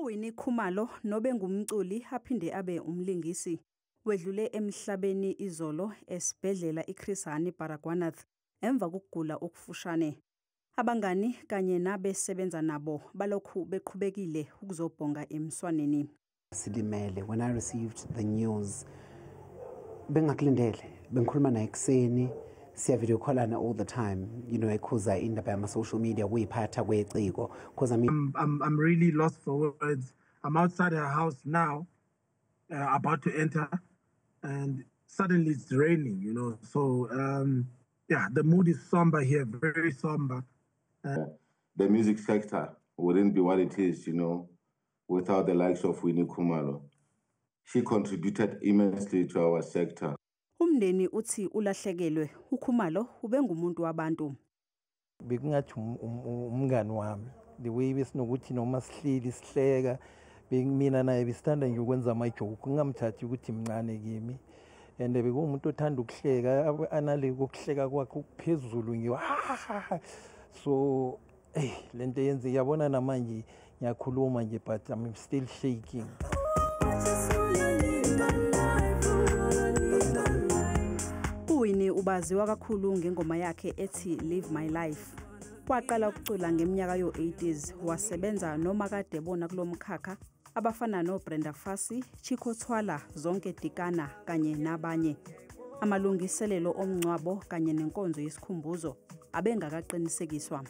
UWinnie Khumalo nobengumculi aphinde abe umlingisi wedlule emhlabeni izolo esibhedlela iChris Hani Baragwanath emva kokugula okufushane. Abangani kanye nabesebenza nabo balokhu beqhubekile ukuzobhonga emswaneni. Silimele when I received the news, bengakulindele, bengikhuluma naye ekuseni, siya video callana all the time, ekhuza indaba yama-social media kuyiphatha kweciko because I mean I'm really lost for words. I'm outside her house now, about to enter, and suddenly it's raining. So, yeah, the mood is somber here, very somber. The music sector wouldn't be what it is without the likes of Winnie Khumalo. She contributed immensely to our sector. Umndeni uthi ulahlekelwe uKhumalo ubengumuntu wabantu. Bekungathi umngani wami, the way besinokuthi noma sihleli sihleka, mina naye besithanda nje ukwenza ama-joke, kungamthathi ukuthi mncane kimi, and bekuwumuntu othanda ukuhleka, anale kokuhleka kwakhe okuphezulu nje, so hey, lento yenze yabona namanje ngiyakhuluma nje, but I'm still shaking. UWinnie ubaziwa kakhulu ngengoma yakhe ethi Live My Life. Waqala ukucula ngeminyaka yo-80s, wasebenza noma kade bona kulomkhakha abafana noBrenda Fassie, Chico Twala, Zonke Dikana kanye nabanye. Amalungiselelo omngcwabo kanye nenkonzo yesikhumbuzo abengakaqinisekiswa.